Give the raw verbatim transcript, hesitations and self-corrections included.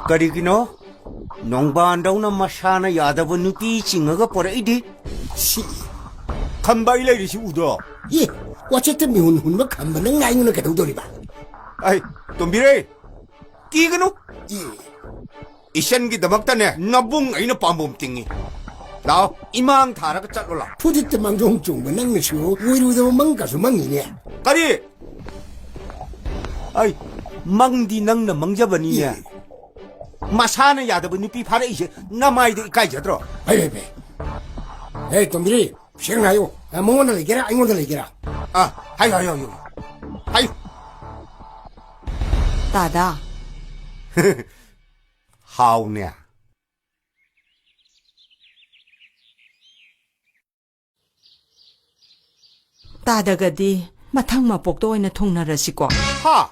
ꯀꯔꯤꯒꯤꯅꯣ ꯅꯣꯡꯕꯥꯟꯗꯧꯅ ꯃꯁꯥꯅ ꯌꯥꯗꯕ ꯅꯨꯄꯤ ꯆꯤꯡꯉꯒ ꯄꯣꯔꯛꯏꯗꯤ? ꯁꯤ ꯈꯝꯕ ꯑꯩ ꯂꯩꯔꯤꯁꯤ ꯎꯗ꯭ꯔꯣ? ꯑꯦ, ꯋꯥꯆꯦꯠꯇ ꯃꯤꯍꯨꯟ ꯍꯨꯟꯕ ꯈꯝꯕ ꯅꯪꯅ ꯑꯩꯉꯣꯟꯗ ꯀꯩꯗꯧꯗꯧꯔꯤꯕ? ꯑꯩ, ꯇꯣꯝꯕꯤꯔꯦ, ꯀꯤꯒꯅꯨ꯫ ꯑꯦ, ꯏꯆꯟꯒꯤꯗꯃꯛꯇꯅꯦ ꯅꯕꯨꯡ ꯑꯩꯅ ꯄꯥꯝꯕꯣꯝ ꯇꯤꯡꯉꯤ꯫ ꯂꯥꯛꯑꯣ, ꯏꯃꯥꯡ ꯊꯥꯔꯒ ꯆꯠꯂꯣ ꯂꯥꯛꯑꯣ꯫ ꯐꯨꯗꯤꯠꯇ ꯃꯥꯡꯖꯧ ꯆꯣꯡꯕ ꯅꯪꯅꯁꯨ ꯑꯣꯏꯔꯣꯏꯗꯕ ꯃꯪꯒꯁꯨ ꯃꯪꯉꯤꯅꯦ꯫ ꯀꯔꯤ? ꯑꯩ, ꯃꯪꯗꯤ ꯅꯪꯅ ꯃꯪꯖꯕꯅꯤꯅꯦ꯫ ꯑꯦ꯫ ꯃꯁꯥꯅ ꯌꯥꯗꯕ ꯅꯨꯄꯤ ꯐꯥꯔꯛꯏꯁꯦ ꯅꯃꯥꯏꯗ ꯏꯀꯥꯏꯖꯗ꯭ꯔꯣ? ꯐꯩ, ꯐꯩ, ꯐꯩ꯫ ꯍꯦ, ꯇꯣꯝꯕꯤꯔꯤ, ꯁꯦꯡꯅ ꯍꯥꯏꯌꯨ꯫ ꯑ, ꯃꯉꯣꯟꯗ ꯂꯩꯒꯦꯔꯥ, ꯑꯩꯉꯣꯟꯗ ꯂꯩꯒꯦꯔꯥ? ꯑ, ꯍꯥꯏꯌꯨ, ꯍꯥꯏꯌꯨ, ꯍꯥꯏꯌꯨ꯫ ꯍꯥꯏꯌꯨ꯫ ꯇꯥꯗ꯫ ꯍꯥꯎꯅꯦ꯫ ꯇꯥꯗꯒꯗꯤ ꯃꯊꯪ ꯃꯄꯣꯛꯇ ꯑꯣꯏꯅ ꯊꯨꯡꯅꯔꯁꯤꯀꯣ꯫ ꯍꯥ?